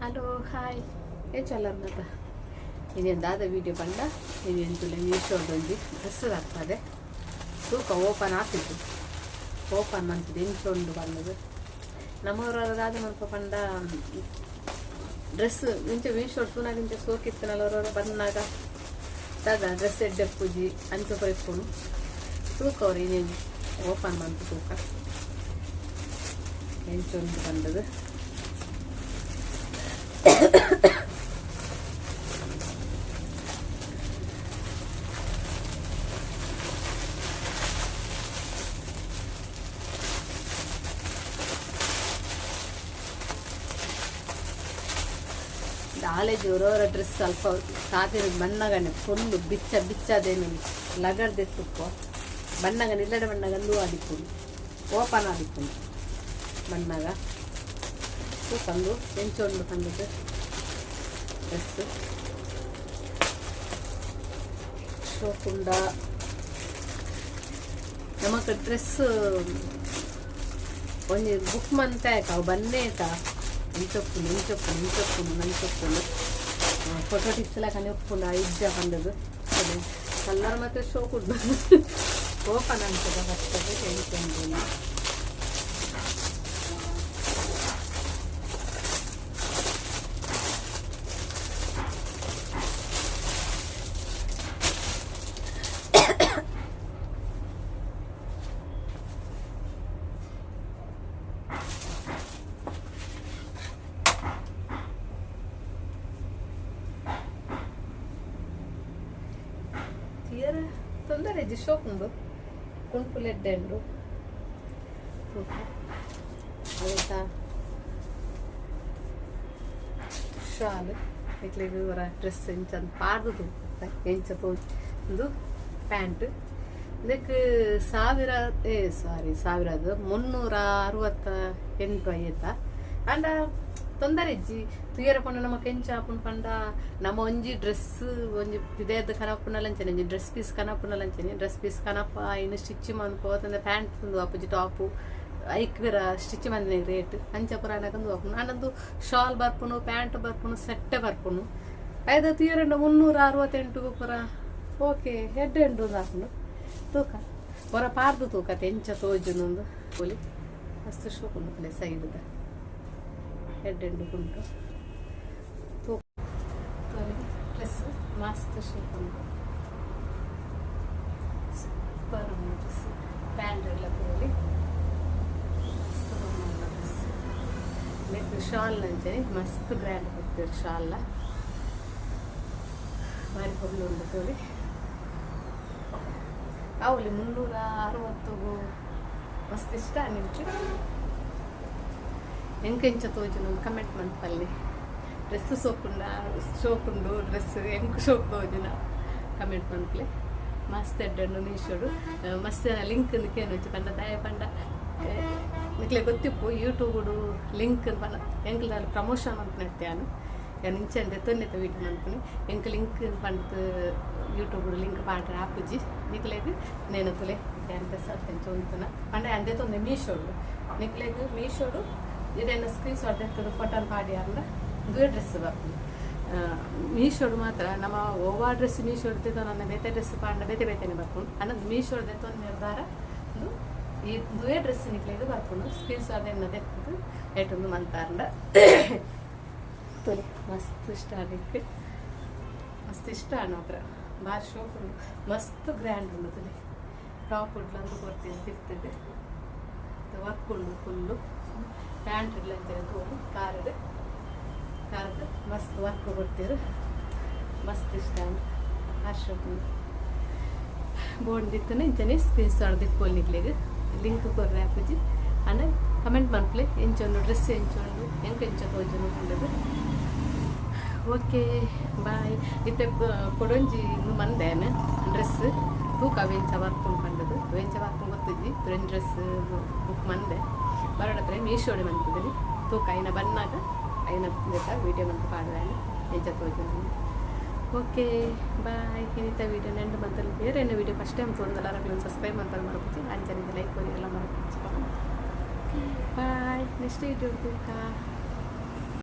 Hello hi ಎಂಚಲ್ಲರ್ನತ ಇನ್ನೇನು ದಾದ video ಪಂಡ ಇನ್ನೇನು ತುಲೆ ಮೀಶೋಡೊಂಜಿ ಡ್ರೆಸ್ ಬರ್ಪದೆ ತೂಕ ಓಪನ್ ಆತಿತ್ತು ಓಪನ್ ಮಂತದ ಎಂಚ ಉಂಡು ಪಂಡದು ನಮ್ಮೂರ ದಾದ ಮಲ್ಪ ಪಂಡ ಡ್ರೆಸ್ ಇಂಚ ಮೀಶೋಡ್ ತೂನಾಗ ಇಂಚ ಸೋಕಿತ್ತನಲ್ಲ ಬಂದಾಗ ದಾದ ಡ್ರೆಸ್ ಎಡ್ಡೆ ಪೂಜಿ ಅಂಚ ಪೂರ ಇಪ್ಪುನು ತೂಕ ಅವ್ರು ಇನ್ನೇನು ಓಪನ್ ಮಂತು ತೂಕ ಎಂಚ ಉಂಡು ಪಂಡದು. ಕಾಲೇಜ್ ಹೊರವರ ಡ್ರೆಸ್ ಸ್ವಲ್ಪ ಸಾದಿನ ಬಣ್ಣಗನೆ ಫುಲ್ಲು ಬಿಚ್ಚ ಬಿಚ್ಚದೇನು ಲಗರ್ದೆತ್ತುಪ್ಪು ಬಣ್ಣಗ ನಿಲ್ಲಡ ಬಣ್ಣಗ ಅಂದು ಆದಿಪ್ಪುನು ಓಪನ್ ಆದಿಪ್ಪುನು ಬಣ್ಣಗ ತೂಕಂದು ಎಂಚ ಉಂಡು ಪಂಡದು ಡ್ರೆಸ್ ಶೋಕುಂಡ ನಮಕ್ ಡ್ರೆಸ್ ಒಂಜಿ ಬುಕ್ ಮಂತೆ ಅವು ಬನ್ನೇತ ಇಂಚೊಪ್ಪುಂಡು ಇಂಚೊಪ್ಪುಂಡು ಇಂಚೊಪ್ಪುಂಡು ನಂಚೊಪ್ಪುಂಡು ಫೋಟೋ ಟಿಪ್ಸ್ಲ ಕನೆ ಉಪ್ಪುಂಡು ಇಜ್ಜ ಪಂಡದು ಕಲ್ಲರ್ ಮತ್ತೆ ಶೋಕುಂಡು ಓಪನ್ ಅಂತದ ಬರ್ತದೆ ಎಂಚ ಉಂಡು. ತೀರ ತೊಂದರೆ ಇಜ್ಜಿ ಶೋಕುಂಡು ಕುಂಟುಲು ಎಡ್ಡೆ ಉಂಡು ತೂಕ ಅವೆತ ಶಾಲ್ ನಿಕ್ಲೆಗ್ ಒರ ಡ್ರೆಸ್ ಇಂಚ ಪಾಡ್ದು ತೂಕ ಎಂಚ ಉಂದು ಪ್ಯಾಂಟ್ ಇಂದಕ್ಕೆ 1000 ಏ ಸಾರಿ 1000 368 ಐತ ಆಂಡ ತೊಂದರೆ ಇಜ್ಜಿ ತೂಯರ ಪಂಡ ನಮಕ್ ಎಂಚ ಆಪುಂಡು ಪಂಡ ನಮ ಒಂಜಿ ಡ್ರೆಸ್ ಒಂಜಿ ಪಿದಯ್ದ ಕನಪುನಲ ಅಂಚನೆ ಒಂಜಿ ಡ್ರೆಸ್ ಪೀಸ್ ಕನಪುನಲ ಅಂಚನೆ ಡ್ರೆಸ್ ಪೀಸ್ ಕನಪ ಐನ್ ಸ್ಟಿಚ್ ಮನ್ಪು ಅತ್ತಂದೆ ಪ್ಯಾಂಟ್ ಉಂದು ಆಪುಜಿ ಟಾಪು ಐಕ್ ಪಿರ ಸ್ಟಿಚ್ ಮಂದಿನ ರೇಟ್ ಅಂಚ ಪೂರ ಆನಗ ಉಂದು ಆಪುಂಡು ಆಂಡ ಉಂದು ಶಾಲ್ ಬರ್ಪುಂಡು ಪ್ಯಾಂಟ್ ಬರ್ಪುಂಡು ಸೆಟ್ಟೆ ಬರ್ಪುಂಡು ಐದ ತೂಯರಂಡ 368 ಪೂರ ಓಕೆ ಎಡ್ಡೆ ಉಂಡು ಆಪುಂಡು ತೂಕ ಒರ ಪಾರ್ದು ತೂಕತೆ ಎಂಚ ತೋಜುಂಡು ಪೊಲಿ ಮಸ್ತ್ ಶೋಕುಂಡು ಪುಲೆ ಸೈಡ್ದ ಎಡ್ಡೆ ಉಂಟು ಡ್ರೆಸ್ ಮಸ್ತ್ ಶೋಕುಂಡು ಸೂಪರ್ ಉಂಡು ಡ್ರೆಸ್ ಪ್ಯಾಂಟ್ ಎಲ್ಲ ತೋಲಿ ಮಸ್ತ್ ಉಂಡು ಡ್ರೆಸ್ ನೆಕ್ ಶಾಲ್ ಅಂಚನೆ ಮಸ್ತ್ ಗ್ರ್ಯಾಂಡ್ ಕೊಡ್ತೀವಿ ಶಾಲ್ಲ ಬಾರಿ ಪೊರ್ಲು ಉಂಡು ತೋಲಿ ಅವಲಿ 360 ಮಸ್ತ್ ಇಷ್ಟ ನಿಮ್ಗೆ ಎಂಕೆಂಚ ತೋಜುನು ಕಮೆಂಟ್ ಮನ್ಪಲ್ಲಿ ಡ್ರೆಸ್ ಸೋಕುಂಡ ಶೋಕುಂಡು ಡ್ರೆಸ್ ಎಂಕ್ ಶೋಕ್ ತೋಜುನ ಕಮೆಂಟ್ ಮನ್ಪಲೆ ಮಸ್ತ್ ಎಡ್ಡೆ ಮೀಶೋಡು ಮಸ್ತ್ ಲಿಂಕ್ ಕೇನು ಪಂಡ ದಾಯ ಪಂಡ ನಿಕ್ಲೆ ಗೊತ್ತಿಪ್ಪು ಯೂಟ್ಯೂಬುಡು ಲಿಂಕ್ ಪಂಡ ಎಂಕ್ಲ ಪ್ರಮೋಷನ್ ಮನ್ಪುನ ಯಾನು ಯಾನ್ ಇಂಚನೆ ದೆತ್ತೊನ್ನೆತ ವೀಡಿಯೋ ಮನ್ಪುನಿ ಎಂಕ್ ಲಿಂಕ್ ಪಂಡ್ದ್ ಯೂಟ್ಯೂಬುಡು ಲಿಂಕ್ ಪಾಡ್ರೆ ಆಪುಜಿ ನಿಕ್ಲೆಗ್ ನೇನ ತುಲೆ ಯಾನ್ ಎಂಚ ಉಂತುನ ಪಂಡ ಯಾನ್ ದೆತ್ತೊಂದೆ ಮೀಶೋಡು ನಿಕ್ಲೆಗ್ ಮೀಶೋಡು ಇದೇನ ಸ್ಕ್ರೀನ್ ಶಾಟ್ ದೆತ್ತದು ಫೋಟೋನ್ ಪಾಡಿ ಆಂಡ ಉಂದುವೇ ಡ್ರೆಸ್ ಬರ್ಪುಂಡು ಮೀಶೋಡು ಮಾತ್ರ ನಮ್ಮ ಓವಾ ಡ್ರೆಸ್ ಮೀಶೋಡು ದೆತ್ತೊನ್ನ ಬೇತೆ ಡ್ರೆಸ್ ಪಾಂಡ ಬೇತೆ ಬೇತೆನೆ ಬರ್ಪುಂಡು ಆಂಡ ಮೀಶೋಡು ದೆತ್ತೊಂದು ನಿರ್ಧಾರ ಉಂದು ಈ ಉಂದುವೇ ಡ್ರೆಸ್ ನಿಕ್ಲೆಗ್ ಬರ್ಪುಂಡು ಸ್ಕ್ರೀನ್ ಶಾಟ್ ಎನ್ನ ದೆತ್ತದು ಏಟುಂದು ಮಂತಾಂಡ ತೋಲಿ ಮಸ್ತ್ ಇಷ್ಟ ಆನಿಕ್ ಮಸ್ತ್ ಇಷ್ಟ ಆಂಡ್ ಮಾತ್ರ ಬಾರಿ ಶೋಕ್ ಉಂಡು ಮಸ್ತ್ ಗ್ರ್ಯಾಂಡ್ ಉಂಡು ತೂಲೆ ಟಾಪ್ ಉಡ್ಲಂದು ಕೊರ್ತೀನಿ ತಿರ್ತದೆ ವರ್ಕ್ ಉಂಡು ಫುಲ್ಲು ಪ್ಯಾಂಟ್ ಇಡ್ಲ ಅಂಚನೆ ತೋಲಿ ಕಾರಡ್ ಕಾರ್ಡ್ ಮಸ್ತ್ ವರ್ಕ್ ಕೊಡ್ತೀರು ಮಸ್ತ್ ಇಷ್ಟ ಆಂಡ್ ಆ ಶೋಕ್ ಉಂಡು ಬೋಂಡಿತ್ತನೆ ಇಂಚನೆ ಸ್ಕ್ರೀನ್ ಶಾಟ್ ದಿಪ್ಪೊಲಿ ನಿಕ್ಲೆಗ್ ಲಿಂಕ್ ಕೊರ್ರೆ ಆಪುಜಿ ಆಂಡ ಕಮೆಂಟ್ ಮನ್ಪುಲೆ ಎಂಚ ಉಂಡು ಡ್ರೆಸ್ ಎಂಚ ಉಂಡು ಎಂಕ್ ಎಂಚ ತೋಜುಂಡು ಪಂಡುದು. Okay bye. ಇತ್ತೆ ಕೊಡೊಂಜಿ ಇಂದು ಮಂದೇನ ಡ್ರೆಸ್ ತೂಕ ಅವು ಎಂಚ ಬರ್ಪುಂಡು ಪಂಡುದು ಅವು ಎಂಚ ಬರ್ಪುಂಡು ಗೊತ್ತುಜ್ಜಿ ಒಂಜಿ ಡ್ರೆಸ್ ಬುಕ್ ಮಂದೆ ಬರೋಡತ್ರ ಮೀಶೋಡೆ ಮಂತುದಿನಿ ತೂಕ ಐನ ಬನ್ನಾಗ ಐನ ಬೇತ ವೀಡಿಯೋ ಮಂತ್ ಪಾಡುವೆ ಎಂಚ ತೋಜುಂಡು. Okay bye. ಇನಿತ ವೀಡಿಯೋ ನೆಂಡು ಮಂತಲ್ ಬೇರೆ ಎನ್ನ ವೀಡಿಯೋ ಫಸ್ಟ್ ಟೈಮ್ ತೋಂದಲ್ಲ ಅಕ್ಲೆನ್ ಸಬ್ಸ್ಕ್ರೈಬ್ ಮಂತಲ್ ಮರಪುಜಿ ಅಂಚನೆ ಲೈಕ್ ಕೊರಿ ಎಲ್ಲ ಮರಪುಜಿ. ಬಾಯ್, ನೆಕ್ಸ್ಟ್ ವೀಡಿಯೋ ತೂಕ.